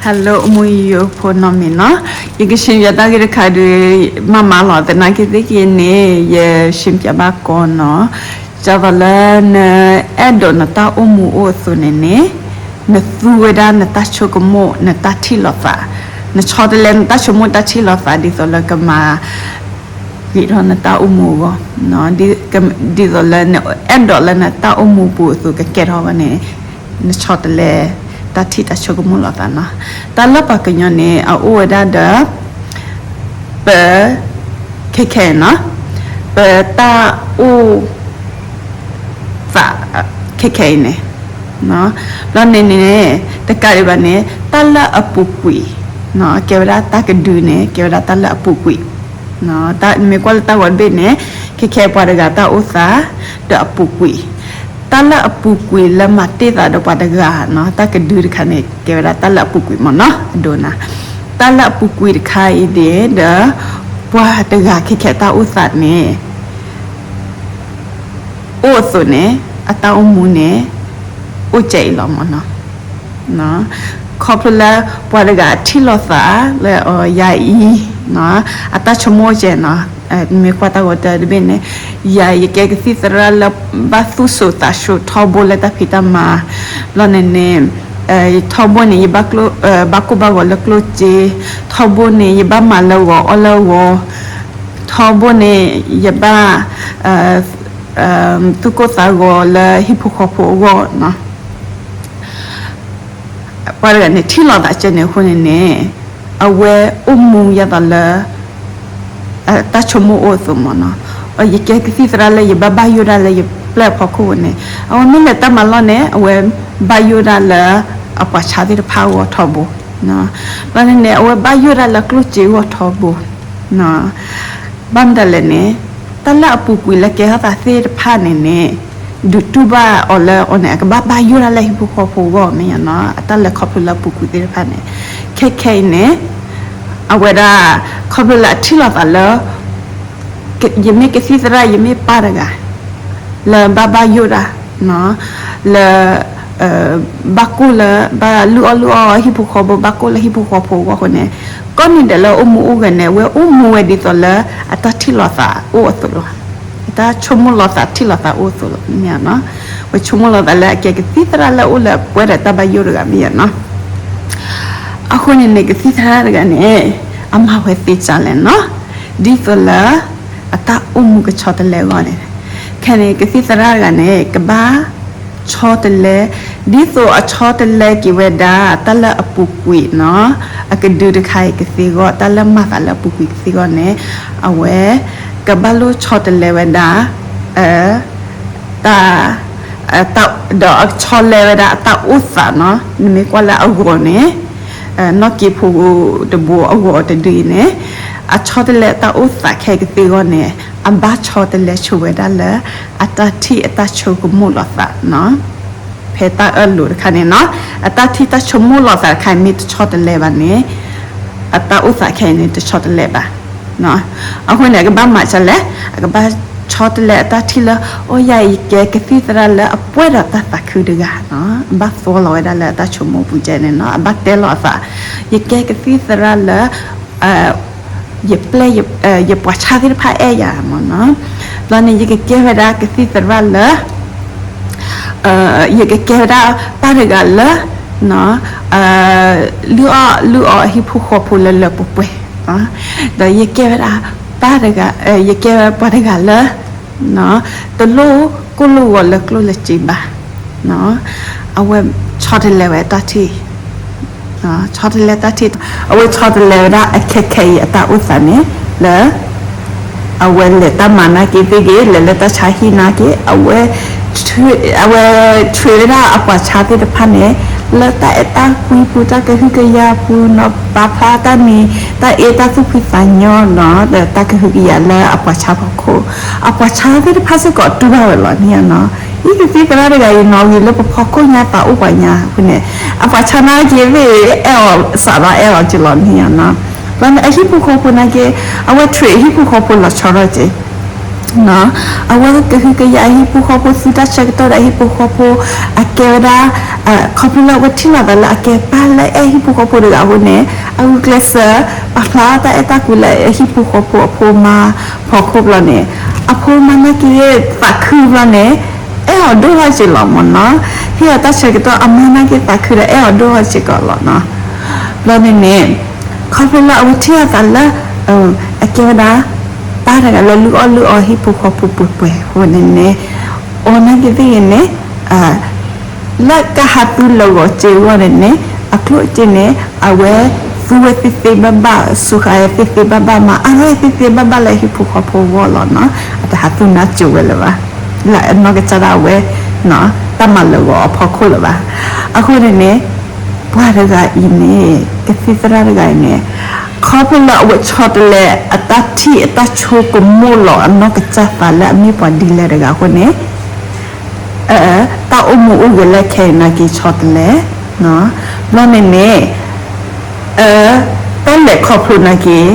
Hello အိၣ်မူယိဖိနီတမံၤနီၤ, ယကရှင်းပြတၢ်ဂ့ၢ်တခါဒီး မၤမၤလီၤသနာ်က့သ့ၣ်က့န့ၣ် ယရှင်းပြဘၣ်ကီနီၤ, ဒ်သိးလၢနအဲၣ်ဒိးနတၢ်အိၣ်မူအိၣ်အသိးန့ၣ်န့ၣ်, နသူဝဲဒၣ်နတၢ်ဆိကမိၣ် နတၢ်ထံၣ်လိာ်သး, နဆီတလဲနတၢ်ဆိကမိၣ်တၢ်ထံၣ်လိာ်သး ဒ်သိးလၢကမၤ ဂ့ၤထီၣ်နတၢ်အိၣ်မူအဂီၢ်, ဒ်သိးလၢနအဲၣ်ဒိးလၢနတၢ်အိၣ်မူပူၤအသိးကကဲထီၣ်ဝဲန့ၣ်, နဆီတလဲ တၢ်ထံၣ်တၢ်ဆိကမိၣ်လိာ်သးနီၤ. တၢ်လၢပှၤကညီန့ၣ် အအိၣ်ဝဲဒၣ်ဒီး ပ ခဲခဲအံၤနီၤ, ပတၢ်အိၣ် သး ခဲခဲအံၤန့ၣ်, ဘျီန့ၣ်န့ၣ် တကးဒံးဘၣ်န့ၣ် တၢ်လၢအပူၤကွံာ်, ကဲဝဲဒၣ်တၢ်ကဒုန့ၣ် ကဲဝဲဒၣ်တၢ်လၢအပူၤကွံာ်, မ့ၢ်ကွၢ်လၢတၢ်ဂီၤတဘ့ၣ်န့ၣ် ခဲခဲပှၤတဂၤတၢ်အိၣ်သး ဒီးအပူၤကွံာ်, တၢ်လၢအပူၤကွံာ်လၢမၤတ့ၢ်သးဒီးပှၤတဂၤနီၤ, တၢ်ကဒုတခါန့ၣ် ကဲဝဲဒၣ်တၢ်လၢအပူၤကွံာ်မ့ၢ်နီၤ, အဒိနၤ, တၢ်လၢအပူၤကွံာ်တခါအံၤဒီး ပှၤတဂၤခဲခဲတၢ်အိၣ်သးန့ၣ် အိၣ်အသိးန့ၣ် အတၢ်အိၣ်မူန့ၣ် အိၣ်ကဲအံၤလီၤမ့ၢ်နီၤ. ခီဖျိလၢပှၤတဂၤအထံၣ်လိာ်သးလၢယၤအံၤ အတၢ်ဆိကမိၣ်ကဲနီၤ, မ့ၢ်ကွၢ်တၢ်ဂီၤတဘ့ၣ်န့ၣ် ယၤယကဲကသံၣ်သရၣ်လၢ ဘၣ်သူၣ်စိၤသးစိၤထီဘိလၢတၢ်ဖံးတၢ်မၤ, ဘျီန့ၣ်န့ၣ် ထီဘိန့ၣ် ယဘၣ် ဘၣ်ကိၢ်ဘၣ်ဂီၤလၢကျိၣ်စ့, ထီဘိန့ၣ် ယဘၣ်မၤလၢဂီၤအီၣ်လၢဂီၤ, ထီဘိန့ၣ် ယဘၣ် သူၣ်ကိၢ်သးဂီၤလၢဟံၣ်ဖိဃီဖိအဂီၢ်နီၤ. ပှၤတဂၤန့ၣ် ထံၣ်လိာ်သးကဲန့ၣ်အဃိန့ၣ်န့ၣ် အဝဲအိၣ်မူယၤသိးလၢ တၢ်ဆိကမိၣ်အိၣ်အသိးမ့ၢ်နီၤ. ယကဲကသံၣ်သရၣ်လၢယဘၣ်ဘၣ်ယိၣ်ဒၣ်လၢယပျဲၢ်အဖီခိၣ်န့ၣ် အဝဲမ့ၢ်လဲၤတၢ်မၤလီၢ်န့ၣ် အဝဲဘၣ်ယိၣ်ဒၣ်လၢ အပှၤဆါသ့ၣ်တဖၣ်အဂီၢ်ထီဘိ, ဘျီန့ၣ်န့ၣ် အဝဲဘၣ်ယိၣ်ဒၣ်လၢကျိၣ်စ့အဂီၢ်ထီဘိ ဘၣ်မတၤလဲၣ်န့ၣ် တၢ်လၢအပူၤကွံာ်လၢကဲထီၣ်သးသ့ၣ်တဖၣ်န့ၣ်န့ၣ် ဒုးတူၢ်ဘၣ်အီၤလၢအီၤန့ၣ် အကဘၣ်ဘၣ်ယိၣ်ဒၣ်လၢဟံၣ်ဖိဃီဖိအဂီၢ်မ့ၢ်နီၤ. အတၢ်လၢခီဖျိလၢအပူၤကွံာ်သ့ၣ်တဖၣ်န့ၣ် ခဲခဲအံၤန့ၣ် အဝဲဒၣ် ခီဖျိလၢအထံၣ်လိာ်သးလၢ ယမ့ၢ်ကသံၣ်သရၣ် ယမ့ၢ်ပၢ်တဂၤ လၢဘၣ်ဘၣ်ယိၣ်ဒၣ် လၢ ဘၣ်ကိၢ်လၢ ဘၣ်လုၢ်အီၣ်လုၢ်အီဟံၣ်ဖိဃီဖိ ဘၣ်ကိၢ်လၢဟံၣ်ဖိဃီဖိအဂီၢ်အဃိန့ၣ် ကိးနံၤဒဲးလၢအိၣ်မူအိၣ်ဂဲၤန့ၣ် အဝဲအိၣ်မူဝဲဒ်သိးလၢအတၢ်ထံၣ်လိာ်သးအိၣ်အသိးလီၤ. အတၢ်ဆိကမိၣ်လိာ်သးထံၣ်လိာ်သးအိၣ်အသိးလီၤ. ဝဲဆိကမိၣ်လိာ်သးလၢအကဲကသံၣ်သရၣ်လၢအအိၣ်လၢအပှဲၤဒီးတၢ်ဘၣ်ယိၣ်တဂၤမ့ၢ်နီၤ. အဃိန့ၣ်န့ၣ် ကသံၣ်သရၣ်တဂၤန့ၣ် အမၤဝဲသ့ကၢ်လဲၣ်နီၤ. ဒ်သိးလၢ အတၢ်အိၣ်မူကဆီတလဲအဂီၢ်န့ၣ် ခဲန့ၣ် ကသံၣ်သရၣ်တဂၤန့ၣ် ကဘၣ်ဆီတလဲ ဒ်သိးအဆီတလဲက့ၤဝဲဒၣ် တၢ်လၢအပူၤကွံာ်နီၤ အကဒုတခါအံၤကသ့အဂီၢ် တၢ်လၢမၤသးလၢအပူၤကွံာ်ကသ့အဂီၢ်န့ၣ် အဝဲ ကဘၣ်လိၣ်ဆီတလဲဝဲဒၣ် တၢ် ဒီးအဆီလဲဝဲဒၣ်အတၢ်အိၣ်သးနီၤ နမ့ၢ်ကွၢ်လၢအဂီၤန့ၣ် နီၢ်က့ဖိတဘိအဂီၤတဒုအံၤန့ၣ် အဆီတလဲအတၢ်အိၣ်သးခဲကသ့အဂီၢ်န့ၣ် အဘၣ်ဆီတလဲဆိဝဲဒၣ်လၢ အတၢ်ထံၣ်အတၢ်ဆိကမိၣ်လိာ်သးနီၤ ဖဲတၢ်အၢၣ်လိာ်တခါန့ၣ်နီၤ အတၢ်ထံၣ်တၢ်ဆိကမိၣ်လိာ်သးတခါအံၤမ့ၢ်တဆီတလဲဘၣ်န့ၣ် အတၢ်အိၣ်သးခဲအံၤန့ၣ်တဆီတလဲဘၣ်. အဃိန့ၣ် အကဘၣ်မၤဒ်လဲၣ် အကဘၣ်ဆီတလဲအတၢ်ထံၣ်လၢ အိၣ်ယၤအံၤယကဲကသံၣ်သရၣ်လၢအပှဲၤဒီးတၢ်သးခုတဂၤနီၤ အဘၣ်သီလီၤဝဲဒၣ်လၢအတၢ်ဆိကမိၣ်ပူၤကဲန့ၣ်နီၤ အဘၣ်တဲလီၤအသး ယကဲကသံၣ်သရၣ်လၢ ယပျဲၢ် ယပှၤဆါသ့ၣ်တဖၣ်အဲၣ်ယၤမ့ၢ်နီၤ ဘျီန့ၣ် ယကကဲဝဲဒၣ်ကသံၣ်သရၣ်လၢ ယကကဲဝဲဒၣ်ပၢ်တဂၤလၢ လုၢ်အီၣ်လုၢ်အီအဟံၣ်ဖိဃီဖိလၢလၢပှဲၤပှဲၤ ဒီးယကဲဝဲဒၣ်ပၢ်တဂၤ ယကဲဝဲပှၤတဂၤလၢ တလိၣ်ကိၢ်လိၣ်ဂီၤလၢကျိၣ်လၢစ့ဘၣ် အဝဲဆီတလဲဝဲတၢ်ထံၣ် ဆီတလဲတၢ်ထံၣ် အဝဲဆီတလဲဝဲဒၣ်အခဲခဲအံၤအတၢ်အိၣ်သးန့ၣ် လၢ အဝဲလဲၤတၢ်မၤနာ်က့သ့ၣ်ဂ့ၤ လဲၤလၢတၢ်ဆါဟံၣ်နာ်က့ အဝဲ အဝဲ train ဝဲဒၣ်အပှၤဆါသ့ၣ်တဖၣ်န့ၣ် လၢတၢ်အဲၣ်တၢ်ကွံပူၤ တၢ်ကဟုကယာ်ပူၤနီၤ ပာ်ဖျါတၢ်မံၤ တၢ်အ့တၢ်သူၣ်ဖှံသးညီနီၤ ဒီးတၢ်ကဟုကယာ်လၢအပှၤဆါဖီခိၣ် အပှၤဆါသ့ၣ်တဖၣ်စ့ၢ်ကီးတူၢ်ဘၣ်ဝဲလီၤန့ၣ်နီၤ အံၤကသံၣ်သရၣ်တဂၤအံၤနီၤ ဂ့ၤလၢပဖီခိၣ်ညါသးအိၣ်ပှၤညါအဃိန့ၣ် အပှၤဆါနာ်က့သ့ၣ် အဲၣ်အီၤစးဒီးအဲၣ်အီၤက့ၤလီၤန့ၣ်နီၤ ဘျီန့ၣ် အဟံၣ်ဖိဃီဖိနာ်က့ အဝဲ train ဟံၣ်ဖိဃီဖိလီၤဆီထီၣ်က့ၤ အဝဲကဟုကယာ်အဟံၣ်ဖိဃီဖိ သူတၢ်ဆၢကတီၢ်ဒီးအဟံၣ်ဖိဃီဖိ အကဲဝဲဒၣ် ခီဖျိလၢအဝဲထံၣ်လိာ်သးလၢအကဲပၢ်လၢအဲၣ်ဟံၣ်ဖိဃီဖိတဂၤအဃိန့ၣ် အဂုာ်ကျဲးစၢး ပာ်ဖျါတၢ်အဲၣ်တၢ်ကွံလၢအဟံၣ်ဖိဃီဖိအဖိမါဖီခိၣ်ဘျီန့ၣ် အဖိမါနာ်က့သးခုဘျီန့ၣ် အဲၣ်အီၤဒိၣ်ထီၣ်က့ၤလီၤမ့ၢ်နီၤ. ဟ့ၣ်အီၤတၢ်ဆၢကတီၢ် အမါနာ်က့သးခုဒီးအဲၣ်အီၤဒိၣ်ထီၣ်စ့ၢ်ကီးလီၤနီၤ. ဘျီန့ၣ်န့ၣ် ခီဖျိလၢအဝဲထံၣ်လိာ်သးလၢ အကဲဝဲဒၣ် ပၢ်တဂၤလၢလုၢ်အီၣ်လုၢ်အီဟံၣ်ဖိဃီဖိပှဲၤပှဲၤအဃိန့ၣ်န့ၣ် အီၤနာ်က့သ့ၣ်ဂ့ၤန့ၣ် လၢကဟးသူလၢာ်ဂီၤစ့အဂီၢ်န့ၣ်န့ၣ် အကျိၣ်အစ့န့ၣ် အဝဲသူဝဲသ့သ့ဘၣ်ဘၣ် စူးဃာ်ဝဲသ့သ့ဘၣ်ဘၣ် မၤအါထီၣ်ဝဲသ့သ့ဘၣ်ဘၣ်လၢဟံၣ်ဖိဃီဖိအဂီၢ်လီၤနီၤ. အတဟးသူနါစ့ဝဲလၢၤဘၣ် လၢအနီၢ်ကစၢ်ဒၣ်ဝဲ တၢ်မၤလၢာ်ဂီၤအဖီခိၣ်လၢၤဘၣ်. အဃိန့ၣ်န့ၣ် ပှၤတဂၤအံၤန့ၣ် ကသံၣ်သရၣ်တဂၤအံၤန့ၣ် ခီဖျိလၢအဝဲဆီတလဲ အတၢ်ထံၣ်အတၢ်ဆိကမိၣ်လီၤအနီၢ်ကစၢ်သးလၢအမ့ၢ်ပှၤဒ်လဲၣ်တဂၤအဃိန့ၣ် တၢ်အိၣ်မူအိၣ်ဂဲၤလၢခဲအံၤနာ်က့ဆီတလဲ ဘျီန့ၣ်န့ၣ် တၢ်လဲၤခီဖျိနာ်က့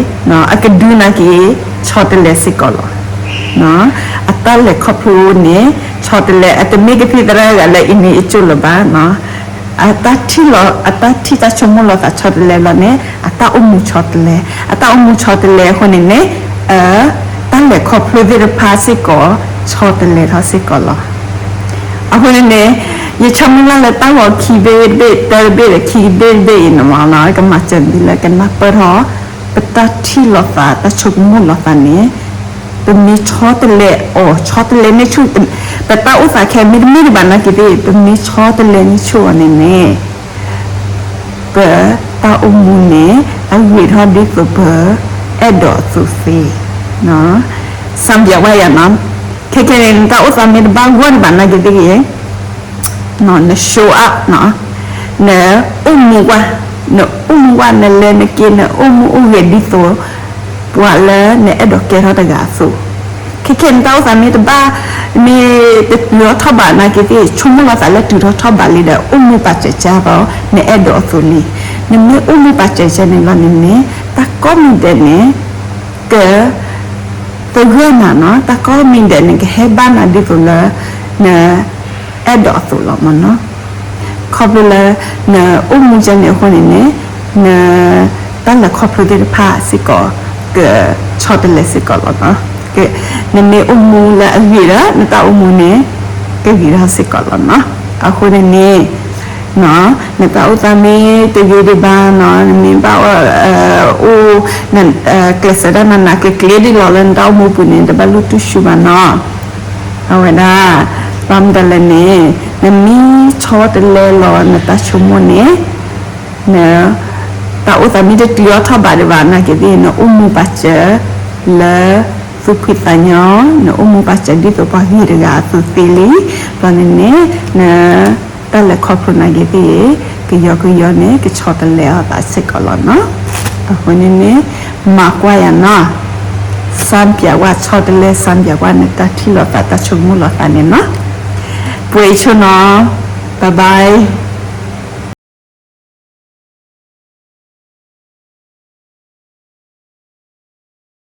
အကဒုနာ်က့ ဆီတလဲစ့ၢ်ကီးလီၤ. အတၢ်လဲၤခီဖျိန့ၣ် ဆီတလဲ အတမ့ၢ်ကသံၣ်သရၣ်တဂၤလၢအံၤန့ၣ်အကၠိၣ်လၢၤဘၣ် အတၢ်ထံၣ်လီၤ အတၢ်ထံၣ်တၢ်ဆိကမိၣ်လီၤသးဆီတလဲဘျီန့ၣ် အတၢ်အိၣ်မူဆီတလဲ အတၢ်အိၣ်မူဆီတလဲအဃိန့ၣ်န့ၣ် တၢ်လဲၤခီဖျိသ့ၣ်တဖၣ်စ့ၢ်ကီး ဆီတလဲထီၣ်စ့ၢ်ကီးလီၤ. အဃိန့ၣ်န့ၣ် ယဆၢမုၢ်လၢ်လၢတၢ်ဂီၤခံဘ့ၣ်တဘ့ၣ် တၢတဘ့ၣ်ဒီးခံဘ့ၣ်တဘ့ၣ်အံၤန့ၣ်မ့ၢ်နီၤ ကမၤစၢၤဒ်လၢကနၢ်ပၢၢ်ထီၣ် ပတၢ်ထံၣ်လိာ်သး တၢ်ဆိကမိၣ်လိာ်သးန့ၣ် ပမ့ၢ်ဆီတလဲအီၤ ဆီတလဲန့ၢ်ဆူၣ် ပတၢ်အိၣ်သးခဲမ့ၢ်တမ့ၢ်တဘၣ်နာ်က့သ့ၣ် ပမ့ၢ်ဆီတလဲန့ၢ်ဆူၣ်အီၤန့ၣ်န့ၣ် ပတၢ်အိၣ်မူန့ၣ် အဂ့ၤထီၣ်ဒ်သိးပအဲၣ်ဒိးအသိးသ့ စံးပၠးဝဲယၤနီၤ ခဲခဲန့ၣ် နတၢ်အိၣ်သးမ့ၢ်တဘၣ်ဂီၢ်တဘၣ်နာ်က့သ့ၣ်ဂ့ၤ န show up နီၤ နအိၣ်မူဝဲ နအိၣ်မူဝဲ နလဲၤနက့ၤ နအိၣ်မူအိၣ်ဂဲၤဒ်သိး ပှၤလၢနအဲၣ်ဒိးကဲထီၣ်တဂၤအသိး ခဲခဲနတၢ်အိၣ်သးမ့ၢ်တဘၣ် မ့ၢ်တတုၤထီၣ်ထီၣ်ဘးနာ်က့သ့ၣ် ဆိကမိၣ်လီၤသးလၢတုၤထီၣ်ထီၣ်ဘးလံဒီး အိၣ်မူပာ်စၢၤကၢ်ဘၣ် နအဲၣ်ဒိးအသိးလံ. နမ့ၢ်အိၣ်မူပာ်စၢၤကၢ်န့ၣ်လီၤန့ၣ်န့ၣ် တၢ်ကိးမံၤဒဲးန့ၣ် က သဂၢၢ်နၤနီၤ တၢ်ကိးမံၤဒဲးန့ၣ် ကဟဲဘၣ်နၤဒ်သိးလၢ န အဲၣ်ဒိးအသိးလီၤမ့ၢ်နီၤ. ခီဖျိလၢ နအိၣ်မူကၢ်န့ၣ်အဃိန့ၣ်န့ၣ် န တၢ်လဲၤခီဖျိသ့ၣ်တဖၣ်စ့ၢ်ကီး ကဆီတလဲစ့ၢ်ကီးလီၤနီၤ. နမ့ၢ်အိၣ်မူလၢအဂ့ၤဒီး နတၢ်အိၣ်မူန့ၣ် ကဂ့ၤထီၣ်စ့ၢ်ကီးလီၤနီၤ. အဃိန့ၣ်န့ၣ် နတၢ်အိၣ်သးမ့ၢ်တဂ့ၤဒံးဘၣ်နီၤ နမ့ၢ်ဘၣ်အိၣ် ကျဲးစၢးဒၣ်နးနးကျ့ကျ့ဒ်လီၤလၢနတၢ်အိၣ်မူပူၤန့ၣ် တဘၣ်လုၢ်တူၢ်ဆူၣ်ဘၣ်နီၤ. အဝဲဒၣ် ဘၣ်မတၤလဲၣ်န့ၣ် နမ့ၢ်ဆီတလဲလီၤနတၢ်ဆိကမိၣ်န့ၣ် န တၢ်အိၣ်သးမ့ၢ်တတုၤထီၣ်ထီၣ်ဘးဒံးဘၣ်နာ်က့သ့ၣ် နအိၣ်မူပာ်စၢၤလၢ သူၣ်ဖှံသးညီ နအိၣ်မူပာ်စၢၤဒ်သိးပှၤဂ့ၤတဂၤအသိးသ့လံ. ဘျီန့ၣ်န့ၣ် န တၢ်လဲၤခီဖျိနာ်က့သ့ၣ် ကယီကယီန့ၣ် ကဆီတလဲအသးစ့ၢ်ကီးလီၤနီၤ. အဃိန့ၣ်န့ၣ် မၤကွၢ်ယၤနီၤ စံးပၠးကွၢ်ဆီတလဲ စံးပၠးကွၢ်နတၢ်ထံၣ်လိာ်သးတၢ်ဆိကမိၣ်လိာ်သးန့ၣ်နီၤ. ပှဲၤအံၤဆိနီၤ bye bye.